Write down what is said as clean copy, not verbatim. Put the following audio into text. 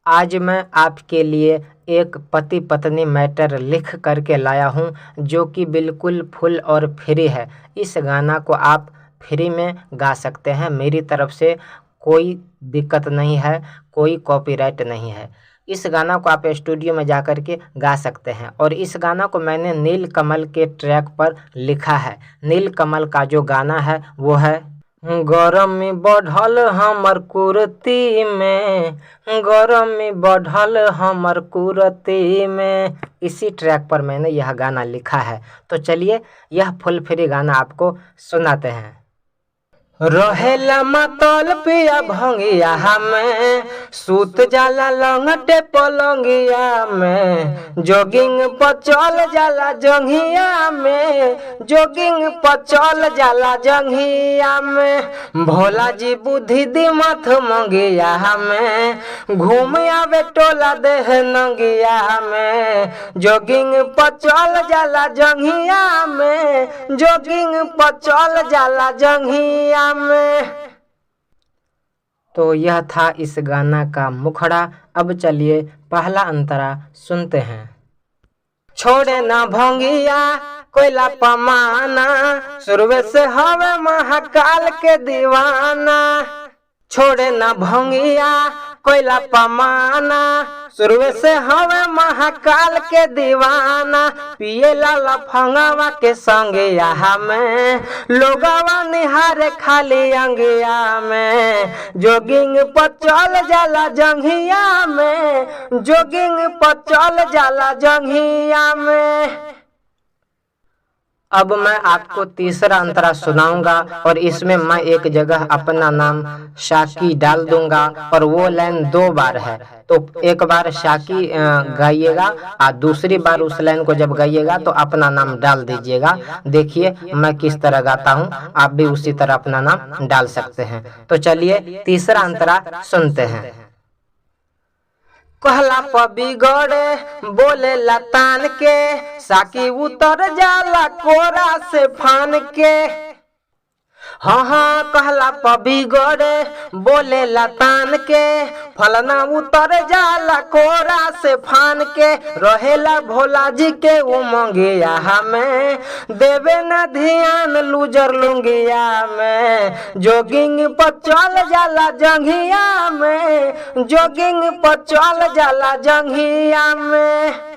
आज मैं आपके लिए एक पति पत्नी मैटर लिख करके लाया हूँ, जो कि बिल्कुल फुल और फ्री है। इस गाना को आप फ्री में गा सकते हैं, मेरी तरफ से कोई दिक्कत नहीं है, कोई कॉपीराइट नहीं है। इस गाना को आप स्टूडियो में जा कर के गा सकते हैं। और इस गाना को मैंने नील कमल के ट्रैक पर लिखा है। नील कमल का जो गाना है वो है, गरमी बढ़ल हमर कुर्ती में, गरमी बढ़ल हमर कुर्ती में। इसी ट्रैक पर मैंने यह गाना लिखा है। तो चलिए यह फुल फ्री गाना आपको सुनाते हैं। रहेला मतल पिया भंगिया में, सूत जाला लंगटे पलंगिया में, जोगिंग पर चल जाला जंघिया में, जोगिंग पर चल जाला जंघिया में, भोला जी बुद्धि दी मथ मंगिया में, घूम आवे टोला देह नंगिया में, जोगिंग पर चल जाला जंघिया में, जोगिंग पर चल जाला जंघिया में। तो यह था इस गाना का मुखड़ा। अब चलिए पहला अंतरा सुनते हैं। छोड़े ना भंगिया कोयला पमाना, सुरवे से हवे महाकाल के दीवाना। छोड़े ना भंगिया कोयला पमाना, सुरवे से हवे महाकाल के दीवाना। पिए लाला फंगावा के संगिया में, लोगावा निहारे खाली अंगिया में, जोगिंग पर चल जाला जंघिया में, जोगिंग पर चल जाला जंघिया में। अब मैं आपको तीसरा अंतरा सुनाऊंगा और इसमें मैं एक जगह अपना नाम शाकी डाल दूंगा और वो लाइन 2 बार है। तो एक बार शाकी गाइएगा और दूसरी बार उस लाइन को जब गाइएगा तो अपना नाम डाल दीजिएगा। देखिए मैं किस तरह गाता हूँ, आप भी उसी तरह अपना नाम डाल सकते हैं। तो चलिए तीसरा अंतरा सुनते हैं। कहला पर बिगड़े बोले लतान के, साकी उतर जाला कोरा से फान के। हाँ हाँ कहला पर बिगड़े बोले लतान के, फलना उतर जाला कोरा से फान के। रहेला भोला जी के उमंगिया में, देवे न ध्यान लूजर लुंगिया में, जोगिंग पर चल जाला जंघिया में, जोगिंग पर चल जाला जंघिया में।